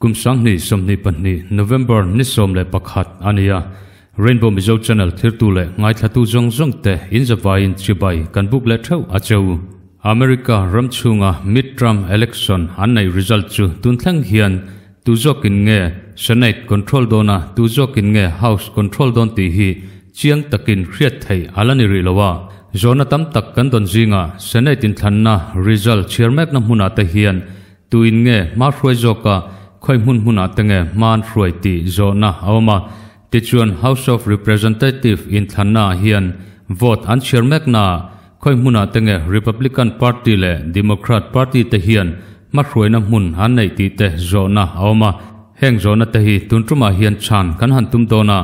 Kum 2022 November ni 11 ania. Rainbow Mizo Channel thirtu le ngaithlatu zawng zawng te in zavaiin chibai kan buk leh theuh a cheu. America ramchhunga midterm election an nei result chu tun thleng hian tu zawkin nge Senate control dawna tu zawkin nge House control dawn tih hi chiang takin hriat theih a la ni rih lo a. Zawhna tam tak kan dawn zingah Senate inthlanna result chhiar mekna hmunah te hian Tuin nge hma hruai zawka khawi hmun hmunah te nge hma an hruai tih zawhna a awm a. Tichuan House of Representative inthlannaah hian vote an chhiar meknaah khawi hmunah te nge Republican Party leh Democrat Party te hian hma hruaina hmun an neih tih te zawhna a awm a. Heng zawhna te hi tun tumah hian chhan kan han tum dawn a,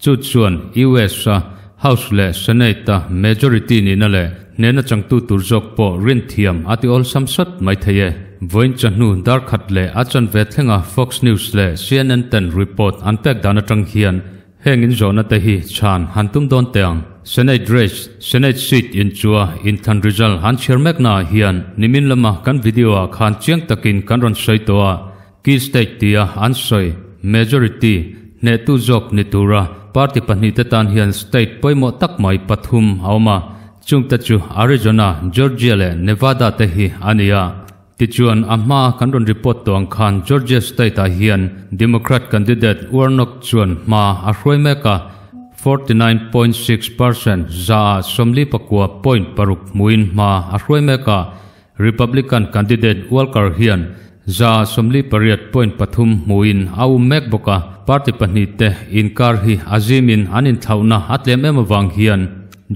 chu chuan US a House leh Senate a majority nihna leh hnehna changtu tur zawk pawh rinthiam a ti awlsam sawt mai thei e. Vawiin chawhnu dar khat leh a chanve thlenga Fox News leh CNN ten report an pek dan atang hian heng inzawhna te hi chhan han tum dawn teh ang. Senate race, Senate seat inchua inthlan result han chhiar meknaah hian nimin lama kan video ah khan chiang takin kan rawn sawi tawh a, Key state tia an sawi majority hnehtu zawk ni tura party pahnihte tan hian state pawimawh tak mai pathum a awm a, chungte chu Arizona, Georgia leh Nevada te hi a ni a. Tichuan, a hma kan rawn report tawh ang khan Georgia state ah hian Democrat candidate Warnock chuan hma a hruai mek a, 49.6% zaah 49.6 hmuin hma a hruai mek a, Republican candidate Walker hian 48.3 hmuin a um mek bawk a, party pahnihte inkar hi a zimin an inthlauhna a tlem em avang hian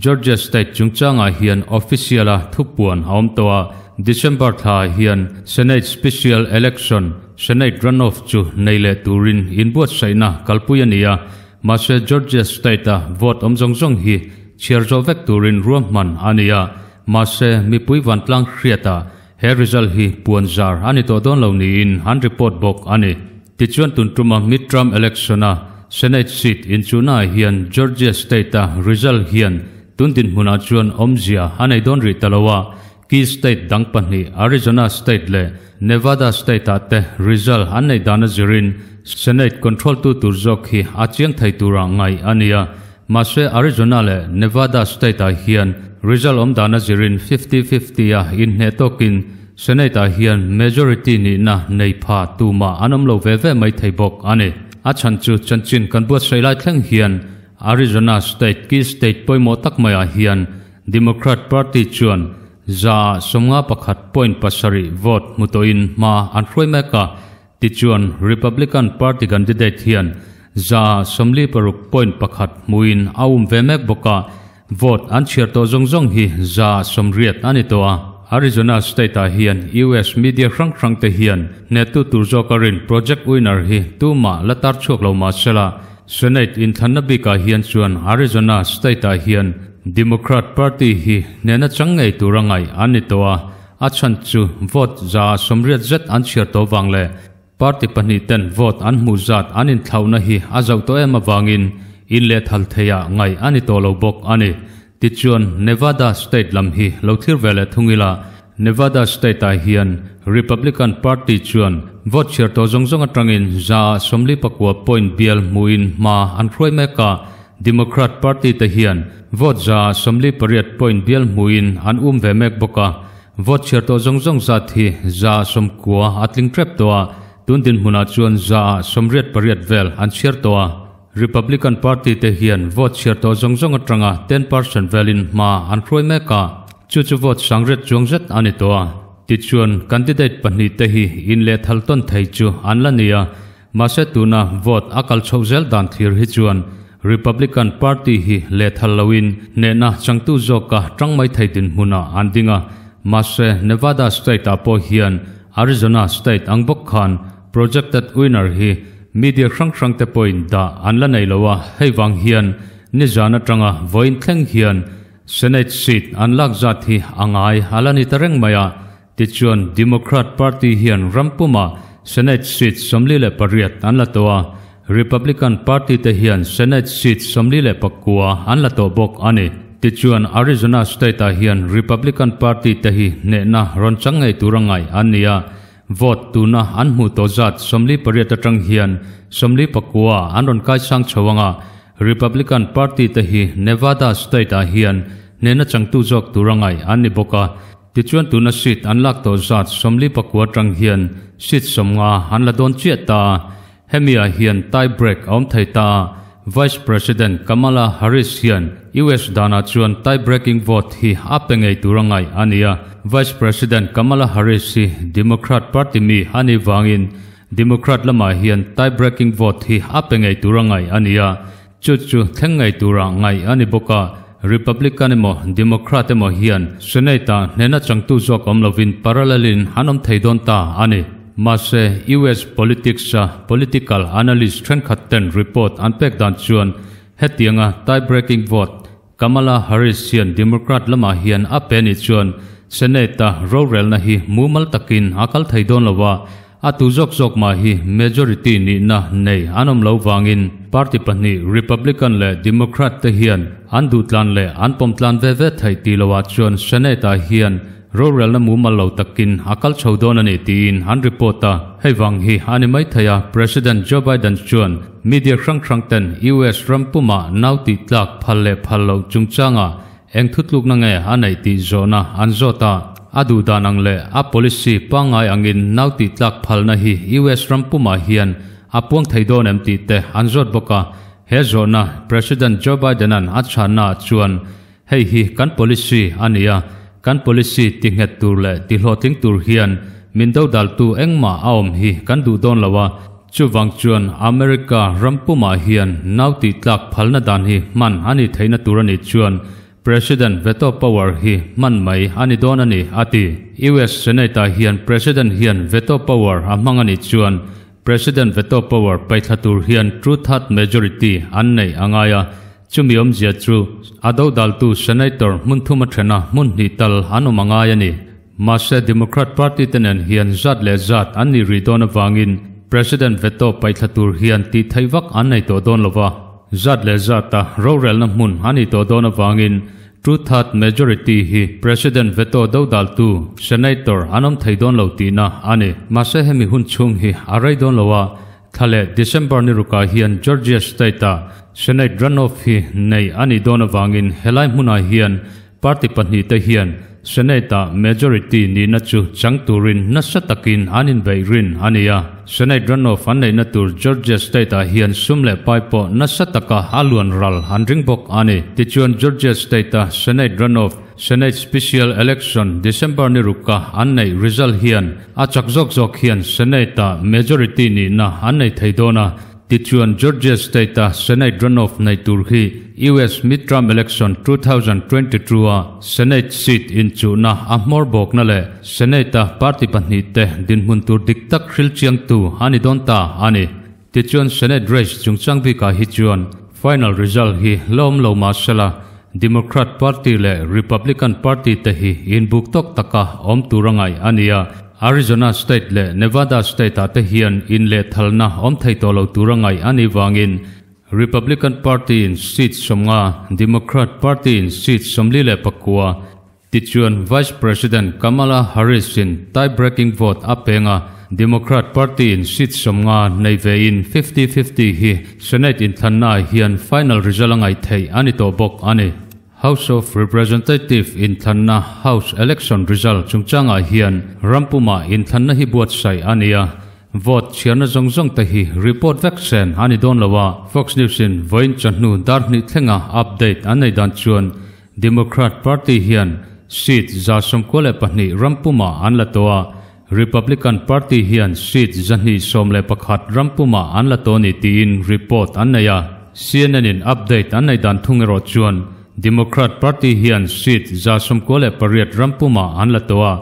Georgia state chungchangah hian official-a thupuan a awm tawh a, December thlaah hian Senate special election, Senate runoff, chu nei leh turin inbuatsaihna kalpui a ni a, mahse Georgia state-a vote awm zawng zawng hi chhiar zawh vek turin ruahman a ni a. Mahse, mipui vantlang hriatah he result hi puan zar a ni tawh dawn lo niin an report bawk a ni. Tichuan tun tuma midterm election-a Senate seat inchuhnaah hian Georgia state-a result hian tun dinhmunah chuan awmzia a nei dawn rih ta lo a, key state dang pahnih Arizona state leh Nevada state-ah te result an neih dan a zirin Senate control-tu tur zawk hi a chiang thei turah ngaih a ni a. Mahse Arizona leh Nevada state-ah hian result awm dan a zirin 50-50 a inhneh tawkin Senate-ah hian majority nihna nei pha tumah an awm lo ve ve mai thei bawk a ni. A chhan chu chanchin kan buatsaih lai thleng hian Arizona state key state pawimawh tak maiah hian Democrat party chuan 51.7% vote hmu tawhin hma an hruai mek a. Tichuan, Republican Party candidate hian 46.1 hmuin a um ve mek bawk a, vote an chhiar tawh zawng zawng hi 80% a ni tawh a. Arizona state-ah hian US media hrang hrangte hian hnehtu tur zawka rin project winner hi tumah la tar chhuak lo mah sela, Senate inthlanna bikah hian chuan Arizona state-ah hian Democrat Party hi hnehna chang ngei tura ngaih an ni tawh a. A chhan chu vote 80% zet an chhiar tawh vang leh party pahnih ten vote an hmuh zat an inthlauhna hi a zauh tawh em avangin in leh thal theiah ngaih a ni tawh lo bawk a ni. Tichuan, Nevada state lam hi lo thlir ve leh thung ila, Nevada state-ah hian Republican party chuan vote chhiar tawh zawng zawng atangin 49 point bial hmuhin hma an hruai mek a, Democrat party te hian vote 48 point bial hmuhin an um ve mek bawk a, vote chhiar tawh zawng zawng zat hi 90 a tling tep tawh a, tun dinhmunah chuan 88 vel an chhiar tawh a. Republican party te hian vote chhiar tawh zawng zawng atanga 10% velin hma an hruai mek a, chu chu vote 8000 chuang zet a ni tawh a. Tichuan, candidate pahnih te hi inlehthal tawn thei chu an la ni a, Mahse tuna vote a kal chhoh zel dan thlir hi chuan Republican Party hi lehthal loin hnehna changtu zawka tang mai thei dinhmunah an ding a. Mahse Nevada state-ah pawh hian Arizona state ang bawk khan projected winner hi media hrang hrangte pawhin dah an la nei lo a, hei vang hian nizan atanga vawiin thleng hian Senate seat an lak zat hi a ngai a la ni ta reng mai a. Tichuan, Democrat Party hian ram pumah Senate seat 48 an la tawh a, Republican Party te hian Senate seat 49 an la tawh bawk a ni. Tichuan, Arizona state-ah hian Republican Party te hi hnehna rawn chang ngei tura ngaih an ni a, Vote tuna an hmuh tawh zat 48 atang hian 49 an rawn kai sang chho anga. Republican Party te hi Nevada state ah hian hnehna changtu zawk tur a ngaih an ni bawk a. Tichuan tuna seat an lak tawh zat 49 atang hian seat 50 an la dawn chiah ta a. Hemi ah hian tie break a awm thei ta a. Vice President Kamala Harris hian US danah chuan tie breaking vote hi a pe ngei tur a ngaih a ni a. Vice President Kamala Harris hi Democrat party mi a nih vangin Democrat lamah hian tie breaking vote hi a pe ngei tur a ngaih a ni a. Chu chu thleng ngei tura ngaih a ni bawk a. Republican emaw Democrat emaw hian Senate-ah hnehna changtu zawk awm lovin parallel-in an awm thei dawn ta a ni. Mahse, US politics-a political analyst thenkhat ten report an pek dan chuan hetianga tie-breaking vote Kamala Harris hian Democrat lamah hian a pe nih chuan Senate-a rorelna hi mumal takin a kal thei dawn lo a, a tu zawk zawk mah hi majority nihna nei an awm lo vangin party pahnih Republican leh Democrat te hian an duhtlan leh an pawmtlan ve ve theih tih loah chuan Senate-ah hian rorelna mumal lo takin a kal chho dawn a ni tiin an report a. Hei vang hi a ni maithei a, President Joe Biden chuan media hrang hrang ten US ram pumah nau tih tlak phal leh phal loh chungchangah eng thutlukna nge a neih tih zawhna an zawt a. A duh dan ang leh a policy pangngai angin nau tih tlak phalna hi US ram pumah hian a puang thei dawn em tih te an zawt bawk a. He zawhna President Joe Biden-a'n a chhannaah chuan Hei hi kan policy a ni a, kan policy ti nghet tur leh ti hlawhtling tur hian min dodaltu engmah a awm hi kan duh dawn lo a, chuvang chuan America ram pumah hian nau tih tlak phalna dan hi hman a nih theihna tur a nih chuan President veto power hi hman mai a ni dawn a ni, a ti. US Senate-ah hian President hian veto power a hmang a nih chuan President veto power paihthla tur hian two-third majority an neih a ngai a, Chumi awmzia chu a dodaltu Senator hmun thum a then a, hmun hnih tal an awm a ngai a ni. Mahse Democrat Party te nen hian zat leh zat an nih rih dawn avangin President veto paihthla tur hian tih theih vak an nei tawh dawn lo va. Zat leh zata rorelna hmun a nih tawh dawn avangin two-third majority hi President veto dodaltu Senator an awm thei dawn lo tihna a ni. Mahse hemi hun chhung hi a rei dawn lo a, Thla leh December ni rukah hian Georgia State-a Senate runoff hi nei a nih dawn avangin helai hmunah hian party pahnihte hian Senate-ah majority nihna chu chang turin nasa takin an inbeih rin a ni a. Senate runoff an neihna tur Georgia State-ah hian sum leh pai pawh nasa taka a luan ral an ring bawk a ni. Tichuan Georgia State-a Senate runoff Senate Special Election December ni rukka an neih result hian a chak zawk zawk hian Senate-ah majority nihna an nei thei dawn a, tichuan Georgia State-a Senate runoff nei tur hi US Midterm Election 2022 a Senate seat inchuhna a hmawr bawkna leh Senate-a party pahnihte dinhmun tur dik tak hril chiangtu a ni dawn ta a ni. Tichuan Senate race chungchang bikah hi chuan final result hi la awm lo mah sela, Democrat Party leh Republican Party te hi inbuk tawk taka awm tur a ngaih a ni a, Arizona State leh Nevada State ah te hian inlehthalna awm thei tawh lo tur a ngaih a nih vangin Republican Party in seat 50, Democrat Party in seat 49, Tichuan, Vice President Kamala Harris in tie-breaking vote a peng a, Democrat Party in seat 50 nei ve in 50-50 hi Senate inthlannaah hian final result a ngaih theih a ni tawh bawk a ni. House of Representative inthlanna House election result chungchangah hian rampumah inthlanna hi buatsaih a ni a, vote chhiarna zawng zawng te hi report vek sen a ni dawn lo a, Fox News in vawiin chawhnu dar hnih thlenga update an nei dan chuan Democrat Party hian seat 192 rampumah an la tawh a, Republican Party hian seat 211 rampumah an la tawh ni tiin report an nei a. CNN in update an nei dan thung erawh chuan Democrat Party hian seat 98 rampumah an la tawh a,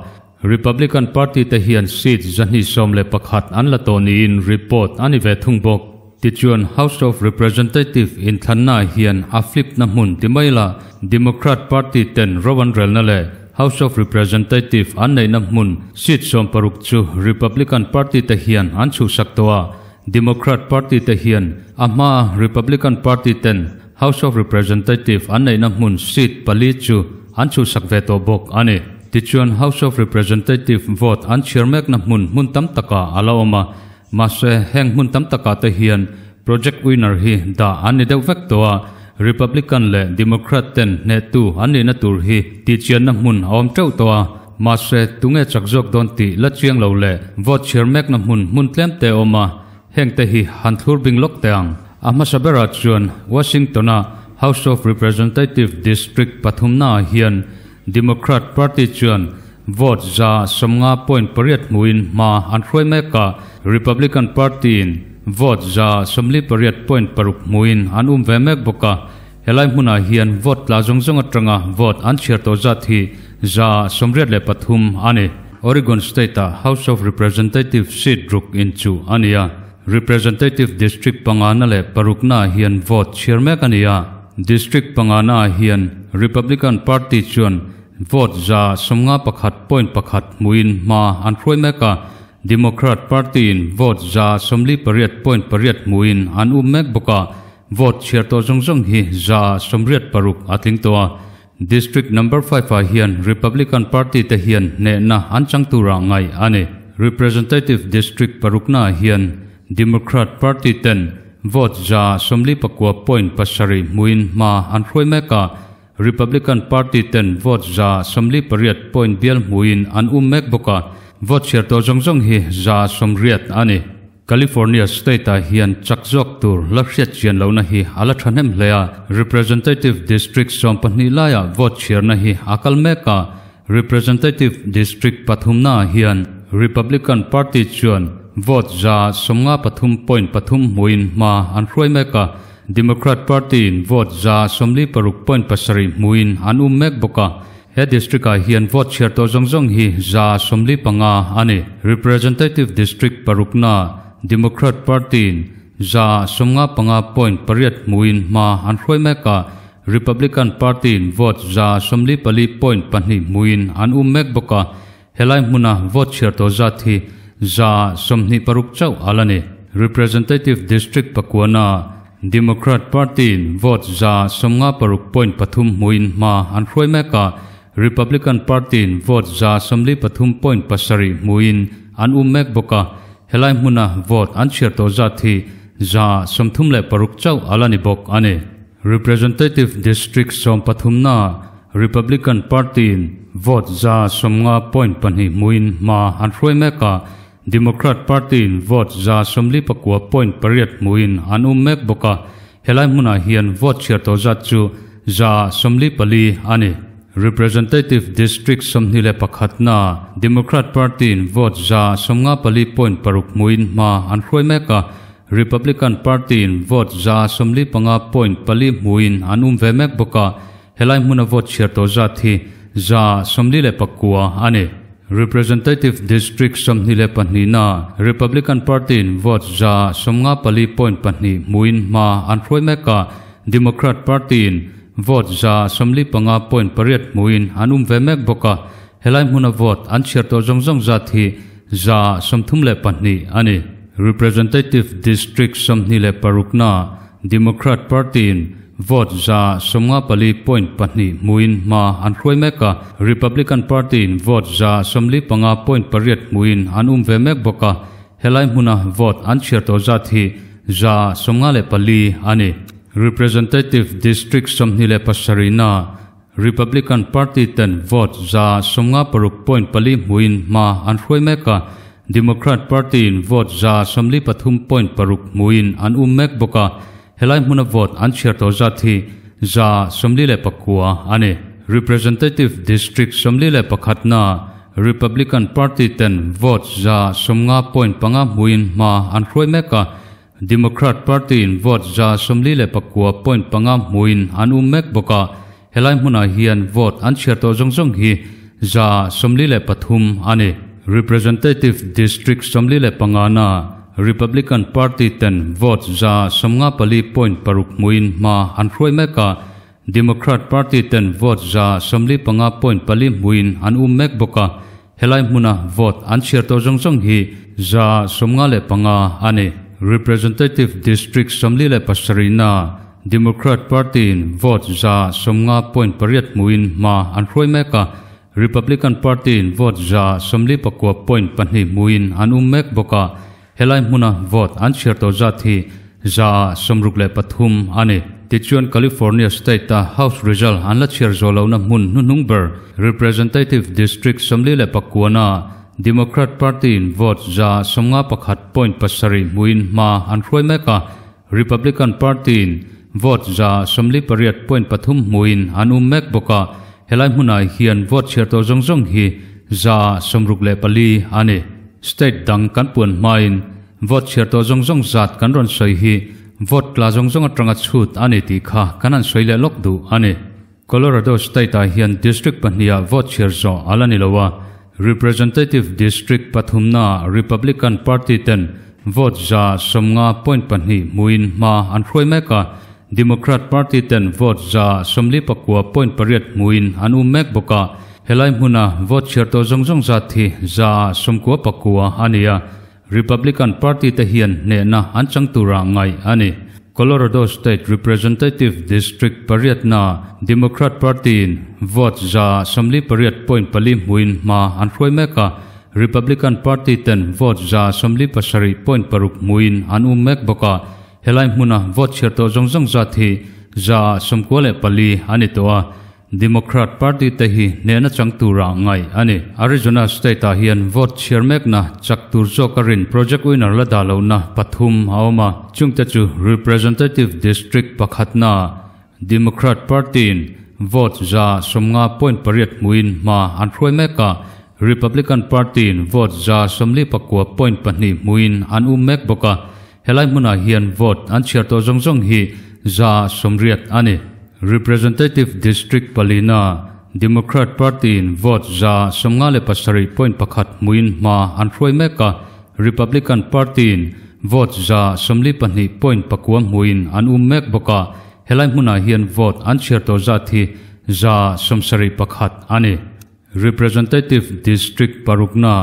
Republican Party te hian seat 211 an la tawh niin report a ni ve thung bawk. Tichuan House of Representative inthlannaah hian a flip na hmun ti mai la, Democrat Party ten ro an relna leh House of Representative an neihna hmun seat 60 chu Republican Party te hian an chhuhsak tawh a, Democrat Party te hian a hmaa Republican Party ten House of Representative an neihna hmun seat pali chu an chhuhsak ve tawh bawk a ni. Tichuan House of Representative vote an chhiar mekna hmun hmun tam takah a la awm a, mahse heng hmun tam takah te hian project winner hi dah an ni deuh vek tawh a, Republican leh Democrat ten hnehtu an nihna tur hi tihchianna hmun a awm teuh tawh a, mahse tunge chak zawk dawn tih la chiang lo leh vote chhiar mekna hmun hmun tlem te a awm a, heng te hi han thlur bing lawk teh ang. A hmasa berah chuan Washington-a House of Representative District pathumnaah hian Democrat Party chuan vote 150.8 hmuin hma an hruai mek a, Republican Party-in vote 48.6 hmuin an um ve mek bawk a. Helai hmunah hian vote tla zawng zawng atanga vote an chhiar tawh zat hi 83 a ni. Oregon State-a House of Representative seat ruk inchuh a ni a, Representative District pangana leh paruknaah hian vote chhiar mek a ni a. District panganaah hian Republican Party chuan vote 51.1 hmuin hma an hruai mek a, Democrat Party-in vote 48.8 hmuin an um mek bawk a, vote chhiar tawh zawng zawng hi 86 a tling tawh a. District number 5 ah hian Republican Party te hian hnehna an chang turah ngaih a ni. Representative District paruknaah hian Democrat Party ten vote 49.7 hmuin hma an hruai mek a, Republican Party ten vote 48 point bial hmuin an um mek bawk a, vote chhiar tawh zawng zawng hi 80 a ni. California State-ah hian chak zawk tur la hriat chian lohna hi a la thahnem hle a, Representative District 12 laiah vote chhiarna hi a kal mek a, Representative District pathumnaah hian Republican Party chuan vote 53.3 hmuin hma an hruai mek a, Democrat Party-in vote 46.7 hmuin an um mek bawk a. He district-ah hian vote chhiar tawh zawng zawng hi 45 a ni. Representative District parukna Democrat Party-in 55.8 hmuin hma an hruai mek a, Republican Party-in vote 44.2 hmuin an um mek bawk a, helai hmuna vote chhiar tawh zat hi 26 chauh a la ni. Representative District pakuana Democrat Party-in vote 56.3 hmuin hma an hruai mek a, Republican Party-in vote 43.7 hmuin an um mek bawk a, helai hmuna vote an chhiar tawh zat hi 36 chauh a la ni bawk a ni. Representative District 13na Republican Party-in vote 50.2 hmuin hma an hruai mek a, Democrat Party-in vote 49.8 hmuin an um mek bawk a, helai hmunah hian vote chhiar tawh zat chu 44 a ni. Representative District 21na Democrat Party-in vote 54.6 hmuin hma an hruai mek a, Republican Party-in vote 45.4 hmuin an um ve mek bawk a, helai hmuna vote chhiar tawh zat hi 49 a ni. Representative District 22na Republican Party-in vote 54.2 hmuin hma an hruai mek a, Democrat Party-in vote 55.8 hmuin an um ve mek bawk a, helai hmuna vote an chhiar tawh zawng zawng zat hi 32 a ni. Representative District 26na Democrat Party-in vote 54.2 hmuin hma an hruai mek a, Republican Party-in vote 45.8 hmuin an um ve mek bawk a, helai hmuna vote an chhiar tawh zat hi 54 a ni. Representative District 27na Republican Party ten vote 56.4 hmuin hma an hruai mek a, Democrat Party-in vote 43.6 hmuin an um mek bawk a, helai hmuna vote an chhiar tawh zat hi 49 a ni. Representative District 41na Republican Party ten vote 50.5 hmuin hma an hruai mek a, Democrat Party-in vote 49.5 hmuin an um mek bawk a, helai hmunah hian vote an chhiar tawh zawng zawng hi 43 a ni. Representative District 45na Republican Party ten vote 54.6 hmuin hma an hruai mek a, Democrat Party ten vote 45.4 hmuin an um mek bawk a, helai hmuna vote an chhiar tawh zawng zawng hi 55 a ni. Representative District 27na Democrat Party-in vote 50.8 hmuin hma an hruai mek a, Republican Party in vote 49.2 hmuin an um mek bawk a, helai hmuna vote an chhiar tawh zat hi 63 a ni. Tichuan California state a House result an la chhiar zawh lohna hmun hnuhnung ber Representative District 49 Democrat Party in vote 51.7 hmuin hma an hruai mek a, Republican Party in vote 48.3 hmuin an um mek bawk a, helai hmunah hian vote chhiar tawh zawng zawng hi 64 a ni. State dang kan puan hmain vote chhiar tawh zawng zawng zat kan rawn sawi hi vote tla zawng zawng atanga chhut a ni tih kha kan han sawi leh lawk duh a ni. Colorado state ah hian district pahniha vote chhiar zawh a la ni lo a, Representative District pathumna Republican Party ten vote 50.2 hmuin hma an hruai mek a, Democrat Party ten vote 49.8 hmuin an um mek bawk a, helai hmuna vote chhiar tawh zawng zawng zat hi 99 a ni a, Republican Party te hian hnehna an chang tura ngaih a ni. Colorado State Representative District pariatna Democrat Party in vote 48.4 hmuin hma an hruai mek a, Republican Party ten vote 47.6 hmuin an um mek bawk a, helai hmuna vote chhiar tawh zawng zawng zat hi 94 a ni tawh a, Democrat Party te hi hnehna chang tura ngaih a ni. Arizona state ah hian vote chhiar mekna chak tur zawk a rin project winner la dah lohna pathum a awm a, chungte chu Representative District pakhatna Democrat Party in vote 50.8 hmuin hma an hruai mek a, Republican Party in vote 49.2 hmuin an um mek bawk a, helai hmunah hian vote an chhiar tawh zawng zawng hi 80 a ni. Representative District palina Democrat Party in vote 57.1 hmuin hma an hruai mek a, Republican Party in vote 42.9 hmuin an um mek bawk a, helai hmunah hian vote an chhiar tawh zat hi 71 a ni. Representative District parukna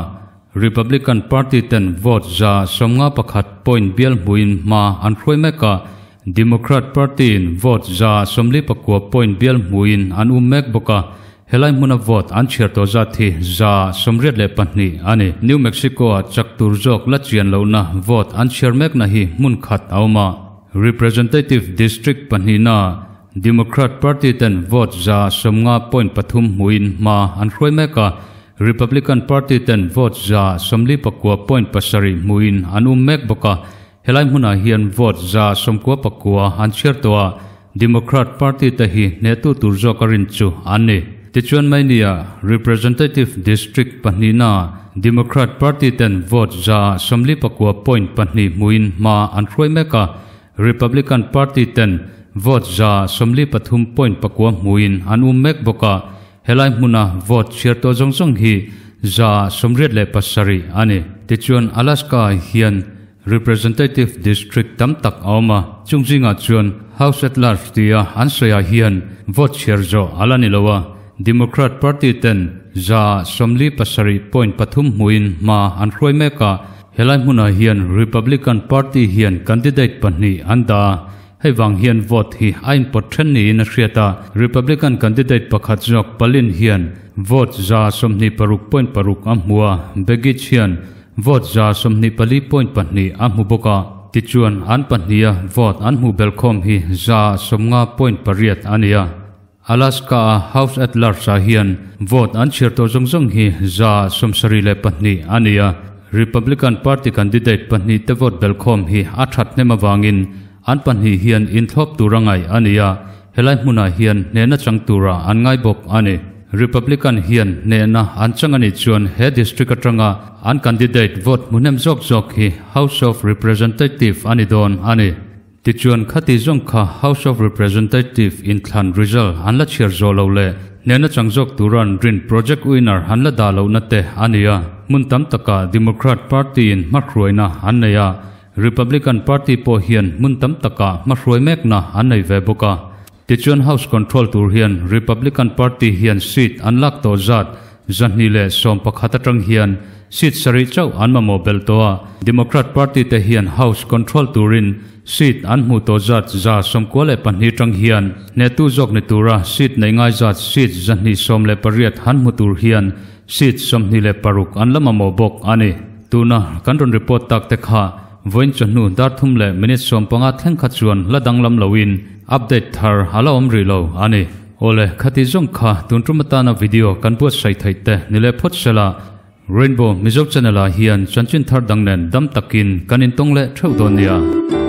Republican Party ten vote 51.1 hmuin hma an hruai mek a, Democrat Party in vote 49.1 hmuin an um mek bawk a, helai hmuna vote an chhiar tawh zat hi 82 a ni. New Mexico ah chak tur zawk la chian lohna vote an chhiar mekna hi hmun khat a awm a, Representative District pahnihna Democrat Party ten vote 50.3 hmuin hma an hruai mek a, Republican Party ten vote 49.7 hmuin an um mek bawk a, helai hmunah hian vote 99 an chhiar tawh a, Democrat Party te hi hnehtu tur zawk a rin chu an ni. Tichuan mai nia Representative District pahnihna Democrat Party ten vote 49.2 hmuin hma an hruai mek a, Republican Party ten vote 43.9 hmuin an um mek bawk a, helai hmuna vote chhiar tawh zawng zawng hi 87 a ni. Tichuan Alaska hian Representative District tam tak a awm a, chung zingah chuan House at Large tia an sawiah hian vote chhiar zawh a la ni lo a, Democrat Party ten 47.3 hmuin hma an hruai mek a, helai hmunah hian Republican Party hian candidate pahnih an dah a, hei vang hian vote hi a inpawt then niin a hriat a, Republican candidate pakhat zawk Palin hian vote 26.6 a hmu a, Begich hian vote 24.2 a hmu bawk a, tichuan an pahniha vote an hmuh belkhawm hi 50.8 a ni a. Alaska a House at Large ah hian vote an chhiar tawh zawng zawng hi 72 a ni a, Republican Party candidate pahnih te vote belkhawm hi a that hnem avangin an pahnih hian inthlawp tur a ngaih a ni a, helai hmunah hian hnehna chang tura an ngai bawk a ni. Republican hian hnehna an chang a nih chuan he district atanga an candidate vote hmu hnem zawk zawk hi House of Representative a ni dawn a ni. Tichuan khati zawng kha House of Representative inthlan result an la chhiar zawh lo leh hnehna chang zawk turan rin project winner an la dah lohna te a ni a, hmun tam takah Democrat Party in hmahruaina an nei a, Republican Party pawh hian hmun tam takah hmahruai mekna an nei ve bawk a. Tichuan House control tur hian Republican Party hian seat an lak tawh zat 211 atang hian seat sarih chauh an mamawh belh tawh a, Democrat Party te hian House control turin Seat an hmuh tawh zat 92 tang hian hnehtu zawk ni tura seat nei ngai zat seat 218 han hmu tur hian seat 26 an la mamawh bawk a ni. Tuna kan rawn report tak te kha vawiin chawhnu dar thum leh minute 15 thleng kha chuan la danglam loin update thar a la awm rih lo a ni. Awle, khati zawng kha tun tum atana video kan buatsaih theih te ni leh phawt sela Rainbow Mizo Channel ah hian chanchin thar dang nen dam takin kan intawng leh theuh dawn nia.